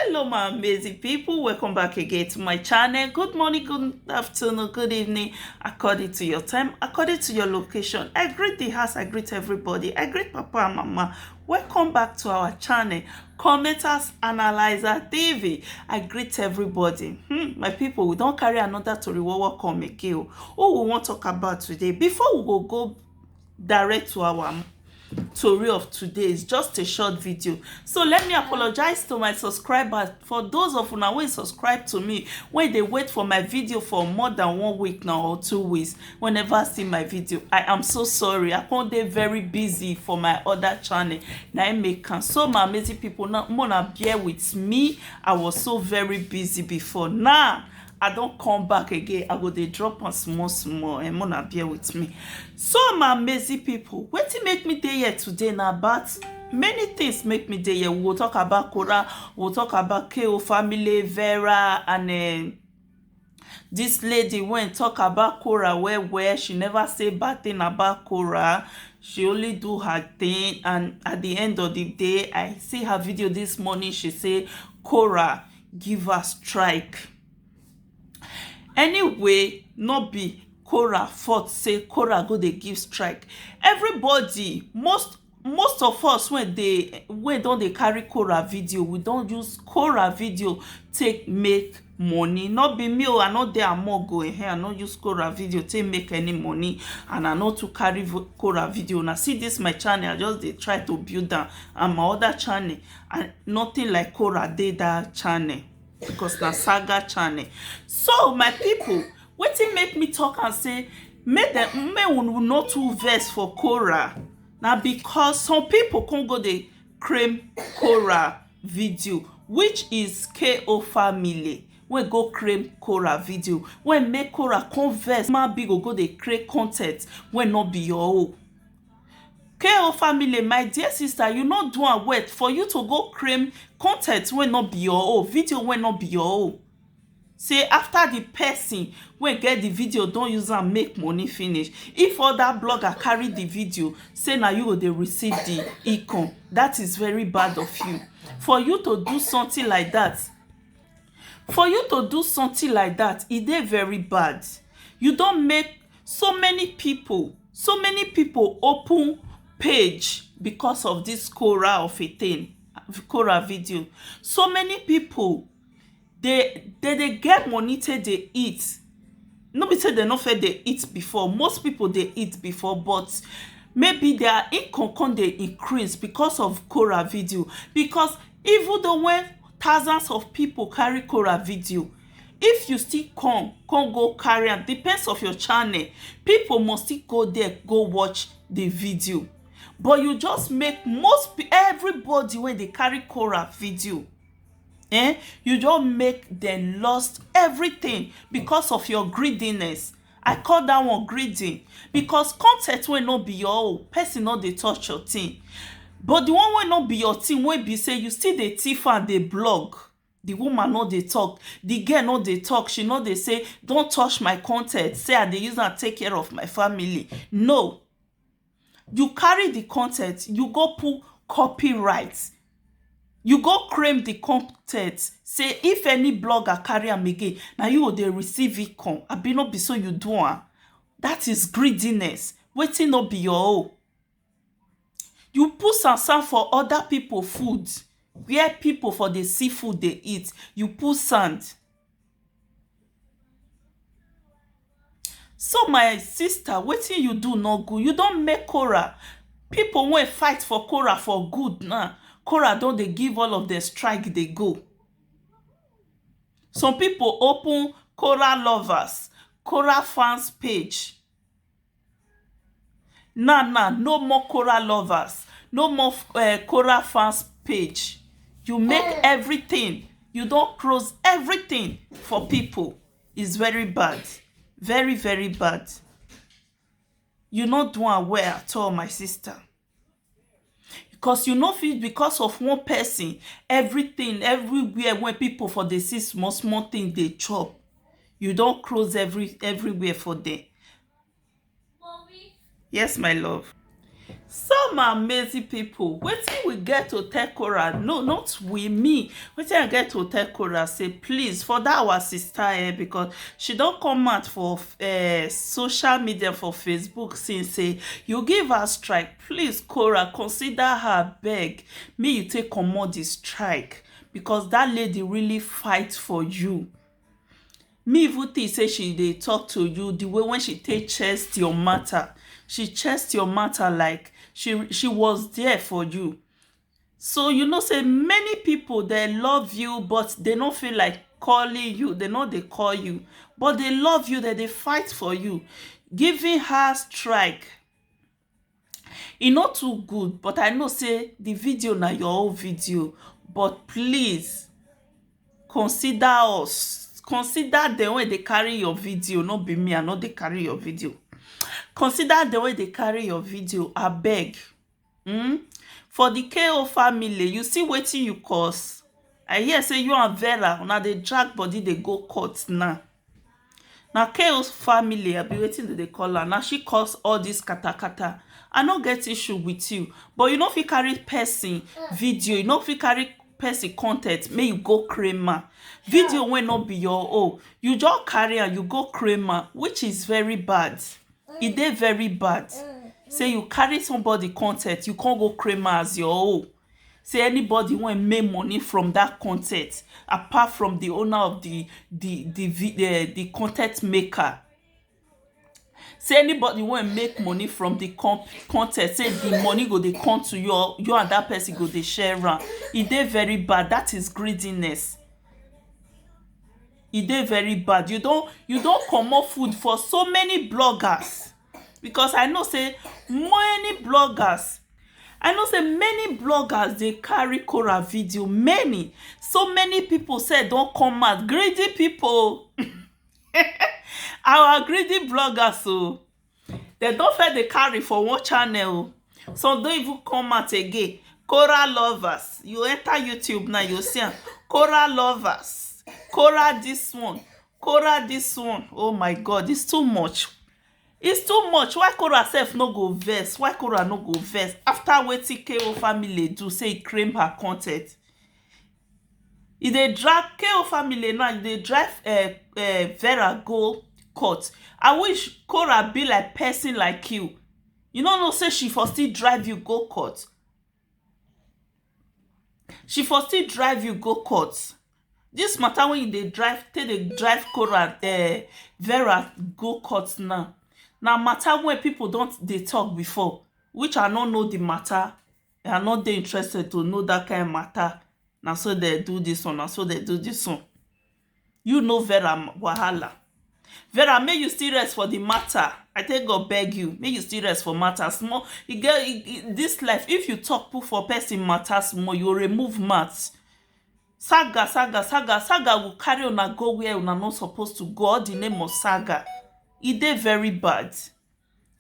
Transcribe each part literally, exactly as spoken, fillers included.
Hello, my amazing people. Welcome back again to my channel. Good morning, good afternoon, good evening, according to your time, according to your location. I greet the house, I greet everybody. I greet Papa and Mama. Welcome back to our channel, Commenters Analyzer T V. I greet everybody. Hmm, my people, we don carry another tori wowo come again o. Who we wan talk about today? Before we go go direct to our tori of today, is just a short video. So let me apologize to my subscribers. For those of una wey subscribe to me, wey dey wait for my video for more than one week now or two weeks, wey never see my video, I am so sorry. I come dey very busy for my other channel. Na im make am. So, my amazing people, now, una bear with me. I was so very busy before. Now I don come back again. I go dey drop am small small, and una bear with me. So, my amazing people, wetin make me dey here today na about many things make me dey here. We go talk about Korah, we go talk about K O family, Vera, and um, this lady wey talk about Korah well well. She never say bad thing about Korah. She only do her thing, and at the end of the day, I see her video this morning. She say Korah give her strike. Anyway, no be Korah fault say Korah go dey give strike. Everybody, most most of us wey dey, wey don dey carry Korah video, we don use Korah video take make money. No be me o, I no dey among o, eh, I no use Korah video take make any money, and I no too carry vo- Korah video. Una see this my channel, I just dey try to build am, and my other channel, and nothing like Korah dey that channel, because na saga channel. So, my people, wetin make me talk am say make dem, make we no too vex for Korah? Na because some people come go dey claim Korah video, which is K O family, wey go claim Korah video, wey make Korah come vex. Man be go go dey create content wey no be your own. K O family, my dear sister, you no do am well for you to go claim content wey no be your own, video wey no be your own. Say after the person wey get the video don use am make money finish, if other blogger carry the video, say na you go dey receive the income. That is very bad of you. For you to do something like that, for you to do something like that, e dey very bad. You don make so many people, so many people open page because of this Korah of a thing, Korah video. So many people, they they dey get money take dey eat. No be say they no fit dey eat before. Most people dey eat before, but maybe their income come dey increase because of Korah video. Because even though when thousands of people carry Korah video, if you still come come go carry am, depends of your channel, people must still go there go watch the video. But you just make most pe- everybody wey dey carry Korah video, eh, you just make them lost everything because of your greediness. I call that one greedy, because content wey no be your own, person no dey touch your thing. But the one wey no be your thing, wey be say you still dey thief and dey blog, the woman no dey talk, the girl no dey talk, she no dey say, "Don't touch my content, say I dey use am take care of my family." No. You carry the content, you go put copyright. You go claim the content, say if any blogger carry am again, na you go dey receive income. Abi no be so you do am? That is greediness. Wetin no be your own? You put sansan for other people food, where people for dey see food dey eat, you put sand. So, my sister, wetin you do no good. You don make Korah. People wey fight for Korah for good now, Korah don dey give all of them strike dey go. Some people open Korah lovers, Korah fans page. Now, now, no more Korah lovers, no more uh, Korah fans page. You make everything, you don't close everything for people. It's very bad, very, very bad. You not do am well at all, my sister. Because you no fit, because of one person, everything, everywhere when people for the see small, small thing they chop. You don't close every everywhere for them. Yes, my love. Some amazing people, wetin we get to tell Korah? No, not we, me. Wetin I get to tell Korah, say please, for that our sister, eh, because she don come out for eh, social media, for Facebook, since say you give her strike. Please, Korah, consider her, beg me you take comot the strike, because that lady really fight for you. Me even think say she dey talk to you the way when she take chest your matter. She chest your matter like she she was there for you. So you know say many people, they love you, but they no feel like calling you. They no dey call you, but they love you. They dey fight for you. Giving her strike, e no too good, but I know say the video na your own video. But please, consider us, consider the way they carry your video. No be me, I no dey carry your video. Consider the way they carry your video, abeg. Hmm? For the K O family, you see wetin you cause. I hear say you and Vera, una dey drag body dey go court now. Na K O family, abi wetin dem dey call am, na she cause all this katakata. I no get issue with you, but you no fit carry person video, you no fit carry person content, make you go claim am. Video wey no be your own, you just carry am, you go claim am, which is very bad. E dey very bad. Say you carry somebody content, you can't go claim am as your own. Say anybody wey make money from that content, apart from the owner of the the the vi- the, the content maker. Say anybody wey make money from the comp- content, say the money go dey come to you, or you and that person go dey share am. E dey very bad. That is greediness. E dey very bad. You don you don comot food for so many bloggers, because I know say many bloggers, I know say many bloggers dey carry Korah video. Many, so many people say don come out. Greedy people. Our greedy bloggers, so dem don first dey carry for one channel o. Some don even come out again. Korah lovers, you enter YouTube now, you see am. Korah lovers, Korah this one, Korah this one. Oh my God, it's too much. It's too much. Why Korah sef no go vex? Why Korah no go vex after wetin K O family do, say e claim her content? E dey drag K O family now, e dey drive uh, uh, Vera go court. I wish Korah be like person like you. You no know say she for still drive you go court. She for still drive you go court. This matter wey you dey drive, take dey drive Korah, uh, Vera go court now. Na matter wey people don dey talk before, which I no know the matter. I no dey interested to know that kind matter. Na so they do this one, na so they do this one. You know Vera m- wahala. Vera, may you still rest for the matter. I take God beg you, may you still rest for matter small. You get e- e- this life. If you talk put for person matter small, you remove mouth. Saga, saga, saga, saga will carry una go where una not supposed to go. All the name of saga, e dey very bad.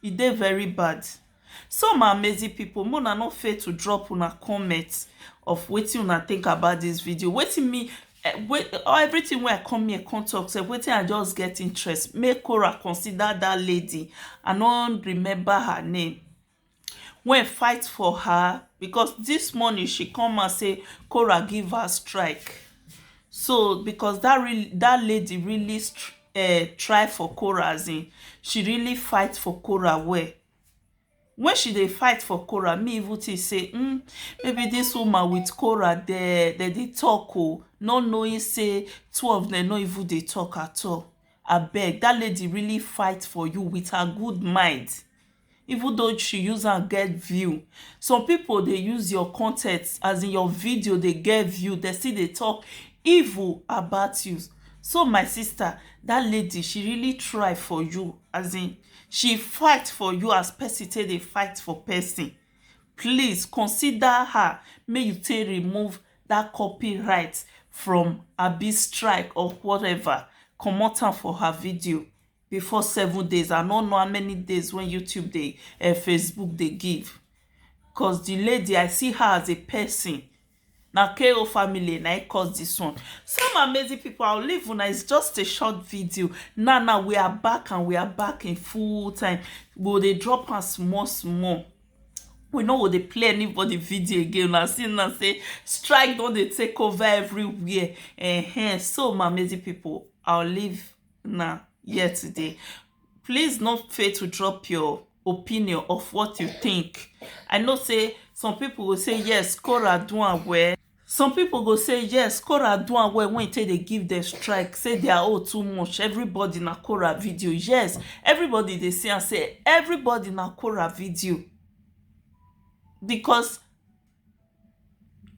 E dey very bad. So my amazing people, make una no fail to drop una comment of wetin una think about this video. Wetin me, eh, wait, everything wey I come here come talk, say wetin I just get interest. Make Korah consider that lady. I no remember her name. Wey fight for her, because this morning she come and say Korah give her strike. So because that really that lady really str- uh, try for Korah, as in she really fight for Korah well. When she dey fight for Korah, me even think say, mm, maybe this woman with Korah, they they dey talk, oh, not knowing say two of them no even dey talk at all. Abeg, that lady really fight for you with her good mind. Even though she use am get view, some people dey use your content, as in your video, dey get view, they still dey talk evil about you. So my sister, that lady, she really try for you, as in she fight for you as person take dey fight for person. Please consider her, make you take remove that copyright from abi strike or whatever, comot am for her video before seven days. I no know how many days when YouTube dey, eh, Facebook dey give, because the lady, I see her as a person. Na K O family na e cause this one. Some amazing people, I'll leave una. It's just a short video. Now, now we are back, and we are back in full time. We go dey drop am small small. We no go dey play anybody video again. Una see now say strike don dey take over everywhere. Ehen. So, my amazing people, I'll leave now here today. Please no fail to drop your opinion of what you think. I know say some people go say, "Yes, Korah do am well." Some people go say, "Yes, Korah do am well when e take dey give dem strike, say their own too much. Everybody na Korah video." Yes, everybody dey see am say everybody na Korah video. Because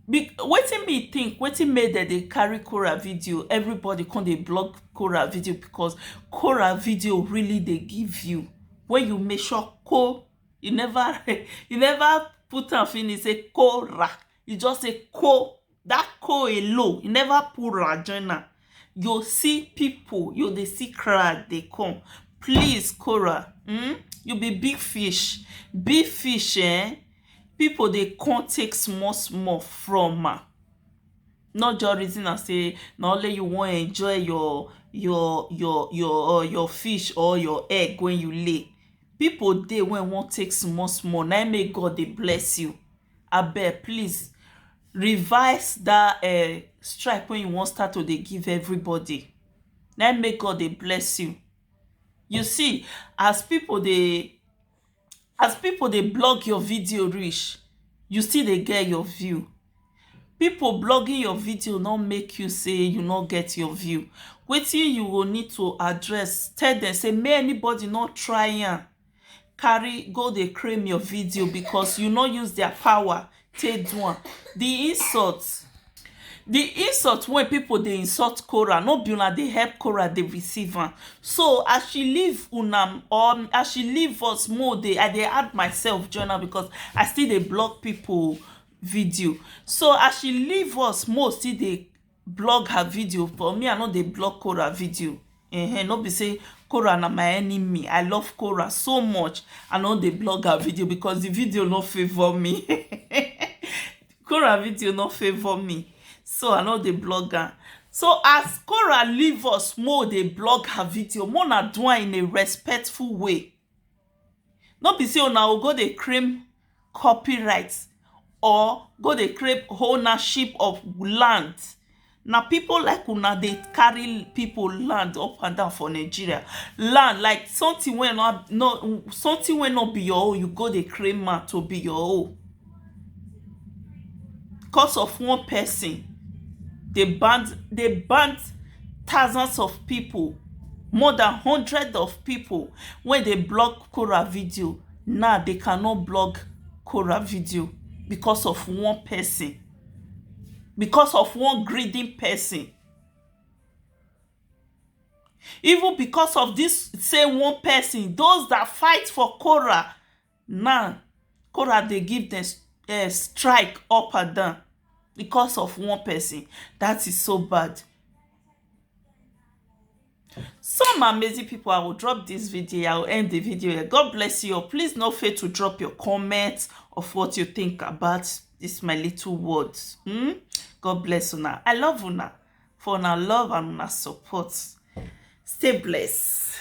be, wetin me think, wetin make dem dey carry Korah video, everybody come dey block Korah video, because Korah video really dey give you, when you make sure ko, you never you never put am finish say Korah, you just say ko. That ko alone, you never put ra join am. You see people, you dey see crowd dey come. Please, Korah, hmm? You be big fish. Big fish, eh? People dey come take small small from am. Not just reason am say na only you wan enjoy your your your your uh, your fish or your egg when you lay. People dey wey wan take small small, na im make God dey bless you. Abeg, please revise that uh, strike when you wan start to dey give everybody. Na im make God dey bless you. You see, as people dey as people dey block your video reach, you still dey get your view. People blogging your video no make you say you no get your view. Wetin you go need to address, tell them say make anybody no try am carry go dey claim your video, because you no use their power take do am. The insult, the insult wey people dey insult Korah, no be una dey help Korah dey receive am. So as she leave una, or as she leave us, mo dey I dey add myself join am, because I still dey block people video. So as she leave us, mo still dey blog her video. For me, I no dey blog Korah video. Ehen, no be say Korah na my enemy. I love Korah so much. I no dey blog her video because the video no favor me. Korah video no favor me, so I no dey blog am. So as Korah leave us, mo dey blog her video. Mo na do am in a respectful way. No be say una go go dey claim copyright or go dey claim ownership of land. Na people like una dey carry people land up and down for Nigeria. Land like something wey no, no, something wey no be your own, you go dey claim am to be your own. Because of one person, they banned they banned thousands of people, more than hundred of people, when they block Korah video. Now they cannot block Korah video because of one person, because of one greedy person. Even because of this same one person, those that fight for Korah, now Korah dey give them uh, strike up and down because of one person. That is so bad. So, my amazing people, I will drop this video. I will end the video here. God bless you all. Please no fail to drop your comments of what you think about this my little words. Hmm? God bless una. I love una for una love and una support. Stay blessed.